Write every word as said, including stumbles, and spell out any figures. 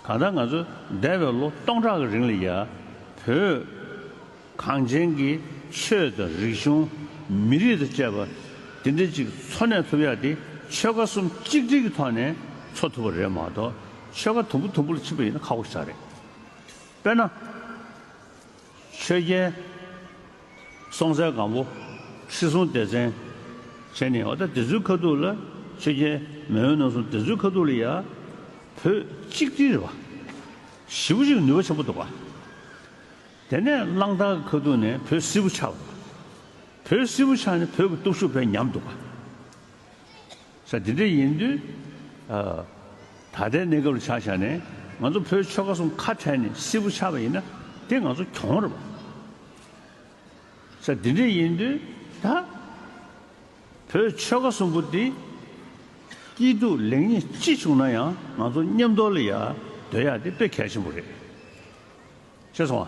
ད་ལྟ་ང་ཚོ་འདས་པའི་ལོ་སྟོང་ཕྲག་གི་རིང་ལ་ཡ་བོད་གངས་ཅན་གྱི་ཆོས་དང་རིག་གཞུང་མི་རིགས་དང་བཅས་པ་འདི་འདྲ་ཅིག་འཚོ་གནས་ཐུབ་ཡ་དེ་ཆོལ་ཁ་གསུམ་གཅིག་སྒྲིལ་གྱི་ཐོག་ནས་འཚོ་ཐུབ་པ་རེད་མ་གཏོགས། ཆོལ་ཁ་དུམ་བུ་དུམ་བུ་ལ་ཕྱིན་པ་ཡིན་ན་ཁག་པོ་ཞིག་རེད། དཔེར་ན། ཆོས་རྒྱལ་སྲོང་བཙན་སྒམ་པོ་ཁྲི་སྲོང་ལྡེ་བཙན་བྱས་ནས། འོ་ད་དེ་ཚོའི་ཁ་ཐུག་ལ། ཆོས་རྒྱལ་མེས་དབོན་རྣམ་གསུམ་དེ་ཚོའི་ཁ་ཐུག་ལ་ཡ་བོད་གཅིག་སྒྲིལ་རེད་པ། ཞེ་པོ་ཅིག་ནུས་པ་ཆེན་པོ་འདུག་པ། དེ་ནས་གླང་དར་གྱི་ཁ་ཐུག་ནས་བོད་སིལ་བུ་ཆགས་པ། བོད་སིལ་བུ་ཆགས་ནས་བོད་ཀྱི་སྟོབས་ཤུགས་དཔེ་ཉམས་འདུག་པ། ས་འདི་འདྲ་ཡིན་དུས། ཨ། ད་ལྟའི་གནས་སྐབས་ལ་ཆ་བཞག་ནས་ང་ཚོ་བོད་ཆོལ་ཁ་གསུམ་ཁ་བྲལ་ནས་སིལ་བུ་ཆགས་པ་ཡིན་ན་དེ་ང་ཚོ་གྱོང་རེད་པ། ས་འདི་འདྲ་ཡིན་དུས་ད་བོད་ཆོལ་ཁ་གསུམ་པོ་འདི་སྐྱིད་སྡུག་ལེགས་ཉེས་ཅི་བྱུང་ན་ཡང་ང་ཚོ་མཉམ་དུ་ལ་ཡ་སྡོད་ཡ་དེ་དཔེ་གལ་ཆེན་པོ་རེད། ཤེས་སོང་ང་།